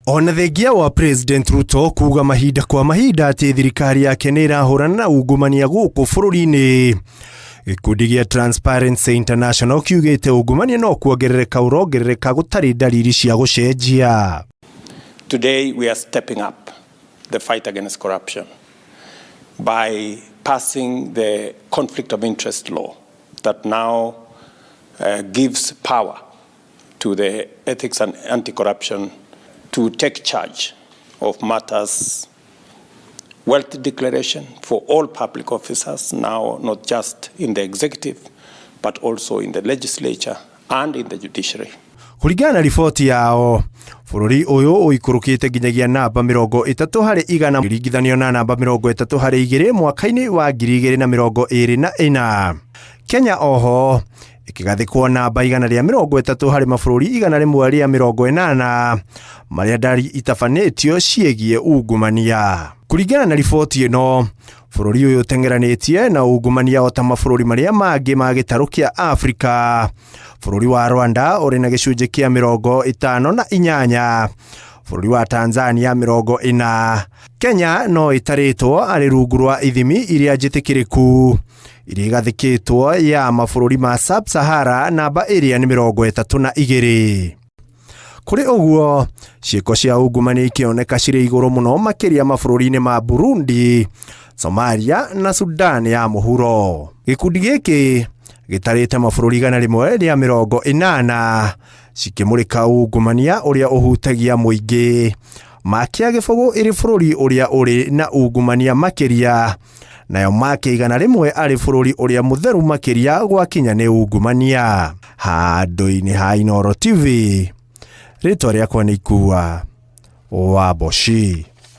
Ona thengia wa President Ruto kuga mahinda kwa mahinda atĩ thirikari yake nĩ ĩrahũrana na ungumania gũkũ bũrũri-inĩ, gĩkundi gĩa Transparency International kiugĩte ungumania no kuongerereka ũrongerereka gũtarĩ ndariri cia gũcenjia. Today we are stepping up the fight against corruption by passing the conflict of interest law that now gives power to the Ethics and Anti-Corruption to take charge of matters wealth declaration for all public officers now, not just in the executive but also in the legislature and in the judiciary. Kũringana na riboti yao, bũrũri ũyũ ũikũrũkĩte nginyagia namba 30 harĩ 100 ringithanio na namba 32 mwaka-inĩ wa 2024. Kenya oho ĩkĩgathĩkwo namba 130 harĩ mabũrũri 180 marĩa ndari itabanĩtio ciĩgiĩ ungumania. Kũringana na riboti ĩno, bũrũri ũyũ ũteng'eranĩtie na ungumania o ta mabũrũri marĩa mangĩ ma gĩtarũ kĩa Afrika. Bũrũri wa Rwanda ũrĩ na gĩcunjĩ kĩa 58, bũrũri wa Tanzania 40. Kenya no ĩtarĩtwo arĩ rungu rwa ithimi iria njĩtĩkĩrĩku iria igathĩkĩtwo ya mabũrũri ma Sub-Sahara, namba ĩrĩa nĩ 32. Kũrĩ ũguo, ciĩko cia ungumania ikĩoneka cirĩ igũrũ mũno makĩria mabũrũri-inĩ ma Burundi, Somalia na Sudan ya mũhuro. Gĩkundi gĩkĩ gĩtarĩte mabũrũri 180 cikĩmũrĩka ungumania ũrĩa ũhutagia mũingĩ. Makia 0 ĩrĩ bũrũri ũrĩa ũrĩ na ungumania makĩria, nayo make 100 arĩ bũrũri ũrĩa mũtheru makĩria gwakinya nĩ ungumania. Handũ-inĩ ha Inooro TV, rĩtwa rĩakwa nĩ Ikua wa Boshi.